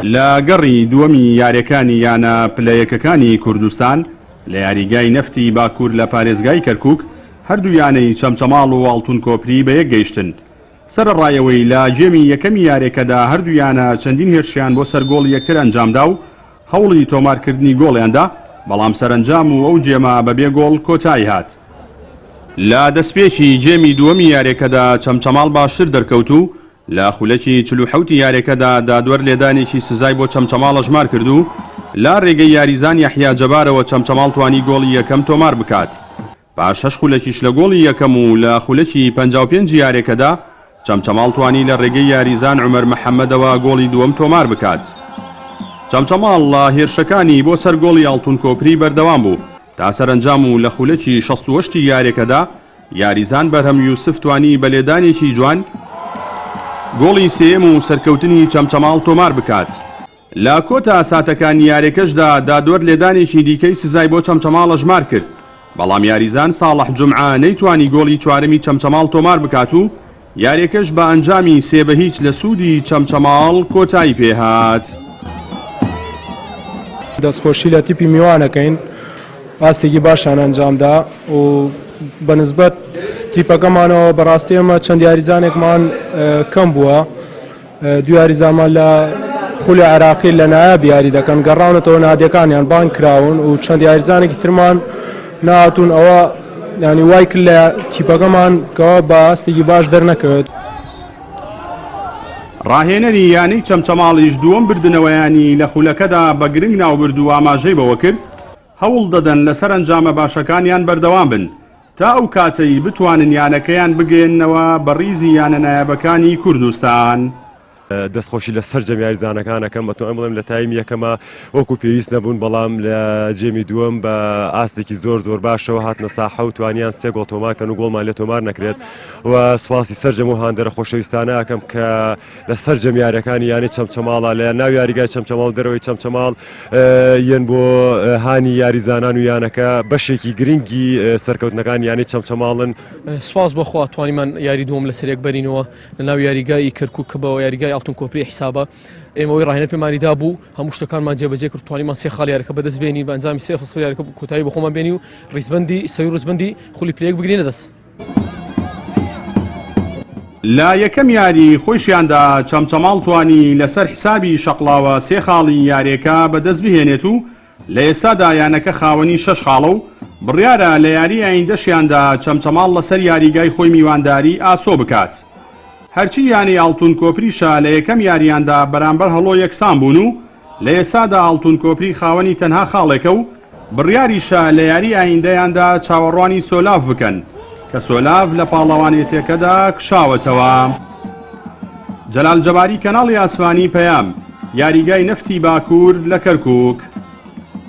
لە گەڕی دووەمی یاریەکانی یانە پلە یەکەکانی کوردستان لە یاریگای نەفتی باکوور لە پارێزگای کەرکوک هەردوو یانەی چەمچەماڵ و ئاڵتون کۆپری بەیەک گەیشتن. سەرەڕای ئەوەی لە گێمی یەکەمی یاریەکەدا هەردوو یانە چەندین هێرشیان بۆ سەر گۆڵی یەکتر ئەنجامدا و هەوڵی تۆمارکردنی گۆڵیاندا، بەڵام سەرەنجام و ئەو گێمە بەبێ گۆڵ کۆتایی هات. لە دەستپێکی گێمی دووەمی یاریەکەدا چەمچەماڵ باشتر دەرکەوت و لە خولەکی 47 ی یاریەکەدا دادوەر لێدانێکی سزای بۆ چەمچەماڵ ئەژمار کرد و لە رێگەی یاریزان یەحیا جەبارەوە چەمچەماڵ توانی گۆڵی یەکەم تۆمار بکات. پاش هەشت خولەکیش لە گۆڵی یەکەم و لە خولەکی 55 ی یاریەکەدا چەمچەماڵ توانی لە رێگەی یاریزان عومەر محەمەدەوە گۆڵی دووەم تۆمار بکات. چەمچەماڵ لە هێرشەکانی بۆ سەر گۆڵی ئاڵتون کۆپری بەردەوام بوو تا سەرەنجام و لە خولەکی 68 ی یاریەکەدا یاریزان بەرهەم یوسف توانی بە لێدانێکی جوان گۆڵی سێیەم و سەرکەوتنی چەمچەماڵ تۆمار بکات. لە کۆتا ساتەکانی یاریەکەشدا دادوەر لێدانێکی دیکەی سزای بۆ چەمچەماڵ ئەژمار کرد، بەڵام یاریزان ساڵح جومعە نەیتوانی گۆڵی چوارەمی چەمچەماڵ تۆمار بکات و یاریەکەش بە ئەنجامی سێ بە هیچ لە سوودی چەمچەماڵ کۆتایی پێهات. دەستخۆشی لە تیپی میوان ئەکەین ئاستێکی باشیان ئەنجامدا و بە نسبەت تیپەکەمانەوە بەڕاستی ئێمە چەند یاریزانێکمان کەم بووە دوو یاریزانمان لە خولی عێراقی لە نایاب یاری دەکەن گەڕاونەتەوە نادیەکانیان بانگ کراون و چەند یاریزانێکی ترمان ناتون ئەوە ینی وای کرد لە تیپەکەمان کەەوە بە ئاستێکی باش دەرنەکەوێت. ڕاهێنەری یانەی چەمچەماڵیش دووەم بردنەوەیانی لە خولەکەدا بە گرنگ ناوبرد و ئاماژەی بەوەکرد، هەوڵ دەدەن لەسەر ئەنجامە باشەکانیان بەردەوام بن تا ئەو کاتەی بتوانن یانەکەیان بگەیەننەوە بە ڕیزی یانە نایابەکانی کوردستان. دەستخۆشی لە سەرجەم یاریزانەکان ئەکەم، ئەتوانم بڵێم لە تایمی یەکەما وەکو پێویست نەبوون، بەڵام لە جێمی دووەم بە ئاستێکی زۆر زۆر باشەوە هاتنە ساحە و توانیان سێ گۆڵ تۆمار کەن و گۆڵمان لێ تۆمار نەکرێت و سوپاسی سەرجەم و هاندەرە خۆشەویستانە ئەکەم کە لە سەرجەم یاریەکانی یانەی چەمچەماڵە لە ناو یاریگای چەمچەماڵ و دەرەوەی چەمچەماڵ یەن بۆ هانی یاریزانان و یانەکە بەشێکی گرنگی سەرکەوتنەکانی یانەی چەمچەماڵن. سوپاس بۆ خوا توانیمان یاری دووەم لەسەر یەک بەرینەوە لە ناو یاریگای کەرکوک کە بە یاریگای ئاڵتون کۆپری حیسابە ئێمە ئەوەی ڕاهێنەر پێمانی دابوو هەموو شتەکانمان جێبەجێ کرد توانیمان سێ خاڵ یاریەکە بەدەست بێنین بە ئەنجامی سێ سفر یاریەکە کۆتایی بە خۆمان بێنی و ڕیزبەندی سەوی ڕیزبەندی خولی پلە یەک بگرینە دەست. لە یەکەم یاری خۆیشیاندا چەمچەماڵ توانی لەسەر حسابی شەقڵاوە سێ خاڵی یاریەکە بەدەست بهێنێت و لە ئێستادا یانەکە خاوەنی شەش خاڵە و بڕیارە لە یاری ئایندەشیاندا چەمچەماڵ لەسەر یاریگای خۆی میوانداری ئاسۆ بکات. هەرچی یانەی ئاڵتون کۆپریشە لە یەکەم یاریاندا بەرامبەر هەڵۆ یەکسان بوون و لە ئێستادا ئاڵتون کۆپری خاوەنی تەنها خاڵێکە و بڕیاریشە لە یاری ئایندەیاندا چاوەڕوانی سۆلاڤ بکەن کە سۆلاڤ لە پاڵەوانێتیەکەدا کشاوەتەوە. جەلال جەباری کەناڵی ئاسمانی پەیام، یاریگای نەفتی باکوور لە کەرکووک.